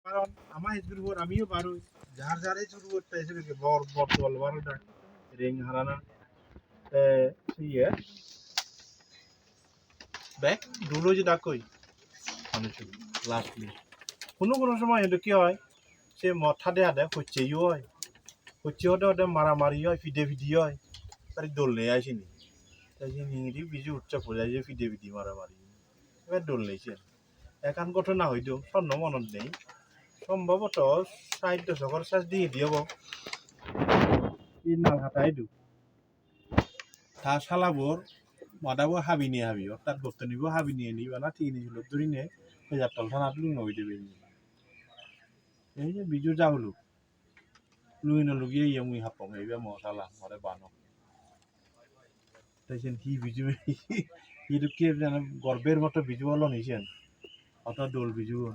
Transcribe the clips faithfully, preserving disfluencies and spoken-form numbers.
Karon ama age group-or amiyo bar oi, jar jar age group-or te se bor bor dol bar oi na, ring harana. Te siye bek dul oi je dak oi manuj lastly. Hono hono somoy hintu hi oi, se mod hade hade hoccheyo oi, hocche hode hode maramari oi, pide pidi oi, bari dol nei ai sini. Te sini hingiri Biju utsob hoi jai je pide pidi maramari, ebar dol nei siyen. Ekkan ghotona hoi dong, sonno monot nei. Sombhoboto sait dosokor sej digedi obo. Ei Nalhata idu. Ta salabor madabo habinei habi, ortat gottonibo habinei ani bana tini sulot durinei Pejattol thanat lungno oide beni. Ei je Biju ja huluk. Lungino lugiye ye mui happong, ibe mo sala, more bano. Te siyen hi Biju, hi dokke jani gorber moto Biju olon ni siyen. Oto dol Biju.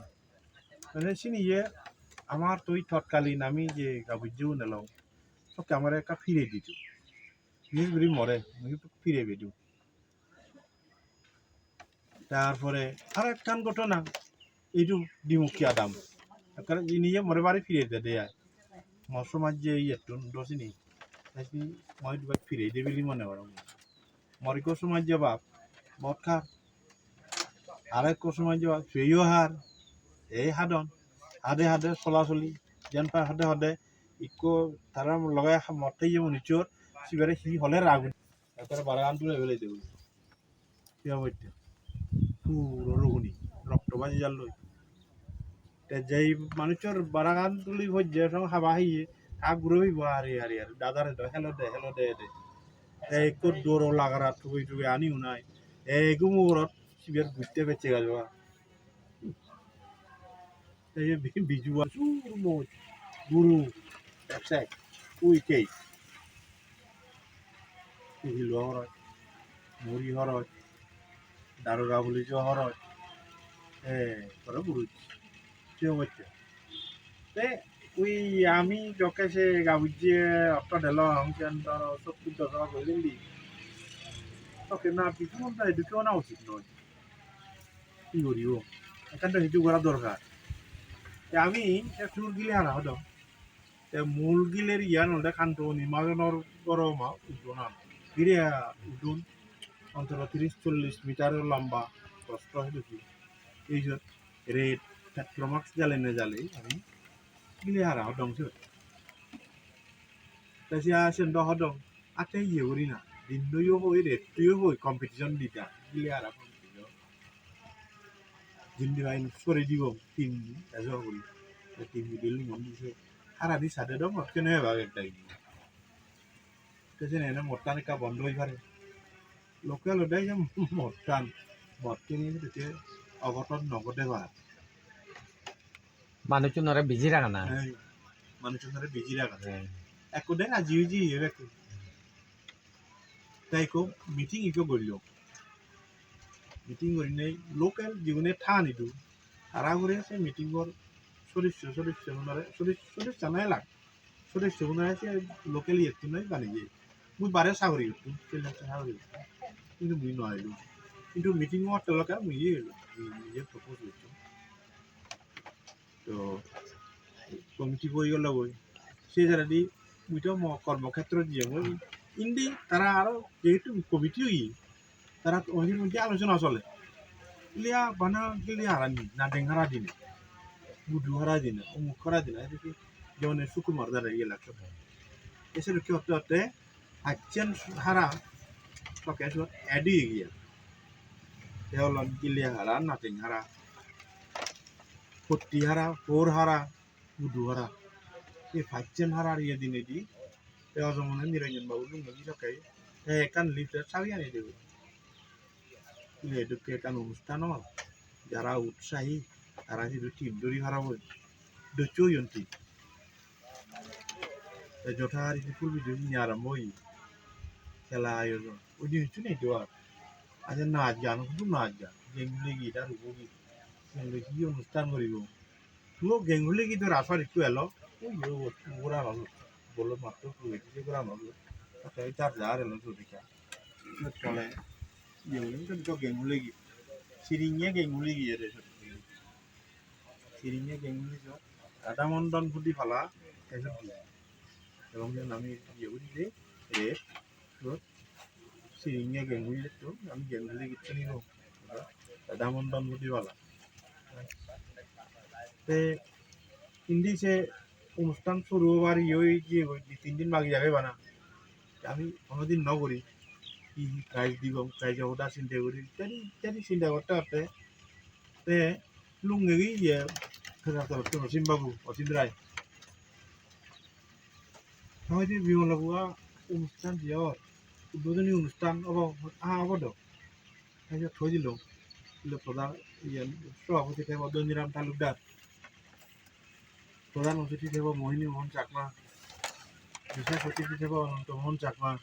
Mane sini ye amar tui totkalin ami je gabujje un elong. Sokke amare ekka pire didu. Bises guri more, mui pire bedu. Tar pore aro ekkan ghotona, idu Dimukki Adam. Ekkere ini ye more bari pire dede ai. Mo somajje iyettun do sini. Te sini mo idu pire de bili mone gorong. Mor ikko somajje bap, bot har. Aro ikko somajje bap, peyo har. Ei hadon. Hade hade solasoli. Jen pai hade hade. Ikko tara loge motte iye munichor. Sibere hi hole ragun. Ekkere baragan dule bele de. Hi obotte? Puro ruguni, rokto baji jalloi. Te jei manuchor baragan tuli pojje song haba heye, ta guro bibo are are are, dadare do helode helode ede. Te ekko doro lagara tugei tugei ani unai. Te ego mugurot siber gutte bechche gajo. Te ye bi-, Biju a sur moj, guru, ek sek, ui kei. Hilo horoj, muri horoj, daroga pulijo horoj, eh, tore guru siyo gocche. Te ui ami jokke se gabujje otto delong, siyan doro sottur dosok guri dili. Tokke na Biju monto edukke ona usit noi. Hi guribo? Ekkan to hissu gora dorkar. Te ami se sur gile hara hodong. Te mul giler iyan olode Kantoni majonor goro ma uddonan. Gire udun ontoto tiris chollis meter lamba, kosto hedoki. Ei jot ret Petromax jale ne jale ami gile hara hodong siyot. Te siya siyen do hodong. Atte iye guri na. Dinno yo hoi, retto yo hoi, competition dita. Gile hara competition. Jindi pai sori dibo, team ejo guri. Te team gudi lungom di se. Hara di sade do mot kene ebak ekdagi. Te sene ene mottan ekka bondo oi pare. Lokke olode je mottan, mot kene te ogoton nogode para. Manuchunore biji ragana. Ei, manuchunore biji ragana. Ei. Ekko de raji oye je iye ekko. Te ekko meeting ekko gorillo. Meeting gurinei local jigune than idu, tara hure se meeting gor sodosyo, sodosyo gunore, sodos-, sodosyo na elak, sodosyo gunore se local iyettun noi baneye. Mui bare sagori gottum, freelance sagori gottum. Hintu mui no elung. Hintu meeting otte lokke mui elung. Mui nije propose gottum. To committee boi gelo goi. Se jaredi mui to mo kormokhetro jiyong goi. Indi tara aro jehetu committee oye, tara committee moddhe alochona sole. Iliya bana gili harani, nadeng hara dine, gudu hara dine, omuk hara dine, edokke jemon Sukumar dare election. Ese dokke otte otte pacchen hara tokke sot add oye giye. Te olon gili hara, nadeng hara, potti hara, por hara, gudu hara. Ei pacchen harar iye dinedi, te Ojomone Niranjan babu lungendi sokke, te ekkan list-ot sabi ani debo. Ei dokke ekkan onusthan or, jara utsahi, tara sidu team duri parapang, docche oyon team. Te jotha hari school bidiredi arambo oye, khela ayojon, udi hissu nei do ar. Aje naj gan, hudu naj gan, geng huli git ar ubo git, geng huli git onusthan guribo. Tuo geng huli gidor asar ikku elo, ui yo, ugura nw, bolo matto ugure gidi gura nw. Te jar jar elo jodi ka. Siyot tole, ye, geng huli git. Siringe geng huli git ere sot. Siringe Ganguly jo, Radha Mondon Pudi Pala, te sot diye. Ebong jen ami iye guri de, re, sot Siringe Ganguly to, ami Ganguly gitto nibo. Radha Mondon Pudi Pala. Te indi se onusthan suru obar iye oi giye goi, di tin din bagi age bana. Ami honodin no guri, hi hi prize dibong, prize-o hoda sinte guri, ittedi, ittedi sinte gotte gotte te lungegi iye, Khejar torottun Osim babu, Osim Rai. Hoide Bimol babu a onusthan je or, udbodhoni onusthan obo, aha obo do. Te iyot thoi dilo, ilo prodhan, iye, sabhapoti thebo Dhoniram Talukdar. Prodhan otithi thebo Mohini Mohan Chakma. Bishesh otithi thebo Ananto Mohan Chakma.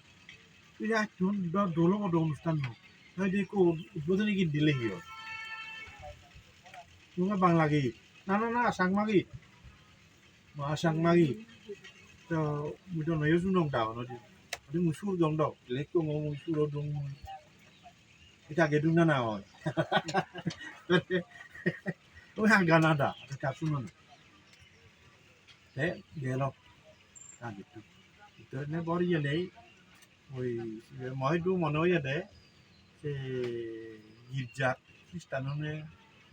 Tui ja tun do dolo bodo onusthan no. Tui de ko udbodhoni git dile hi oi? Tunga Bangla git. Na, na, na, Changma git. Ma Changma git. To mui do noyo sunong da ono di. Adi mui sur dong do. Lekko mo mui sur dong mui. Ita gedung na na oi. Oi ha gana da. Ita sunon. Te gelo. Adi tu. Ito ne bor iye nei. Oi, moi du mone oyede, se girjat Christian-une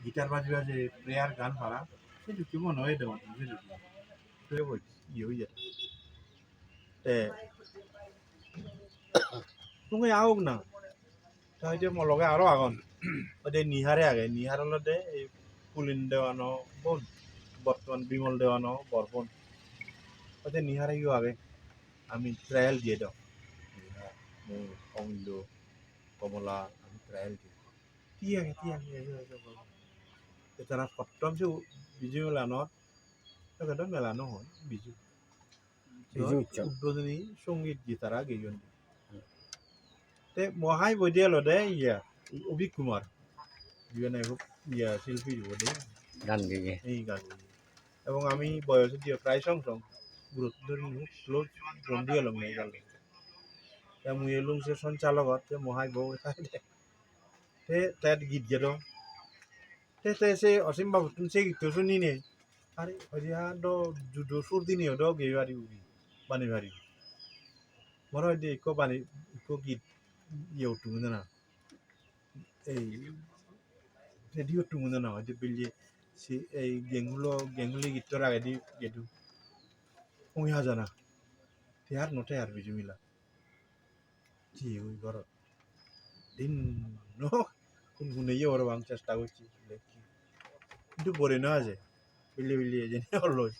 guitar baji baji prayer gan para, se dokke mone oyede mane, se dokke. Prayer boj, iye oyede. Te, tunge ahok na, te hoide mo loge aro agon, hoide Nihare age, Nihar olode ei Pulin Dewan-o bon, bortoman Bimol Dewan-o bor bon, hoide Nihare yo age. Ami trial diye do. Mui, Omillo, Komola, ami trial diye. Thik age, thik age, age, age, age. Te tara pottom se Biju melanot, age do mela no hoi, Biju. Biju utsob. Udbodhoni songit je tara geyon. Te mo hai boi de olode iya, Abhik Kumar. Iben ego iya silpi ibo de. Gan geye. Ei gan geye. Ebong ami boyos diye prai song song. Gurot dhori hub close bondi olong nei gale. Te mui elung se sonchalokot, te mo hai bo thai de. Te tet git gedong. Te, te se Osim babuttun se gitto suninei. Are, hoide ha do judo sur dinei do gei paribo, bani paribo. Moro hoide ikko bani, ikko git iye uttungo na. Ei, ready uttungo na, hoide belle se ei Ganguly, Ganguly gittor agedi gedu. Oi hajana. Te ar no te ar Biju mela. Ji oi gorot. Din no kun kun iye oro bang chesta gocchi. Hintu bore no aje. Belle belle ejeni oloi.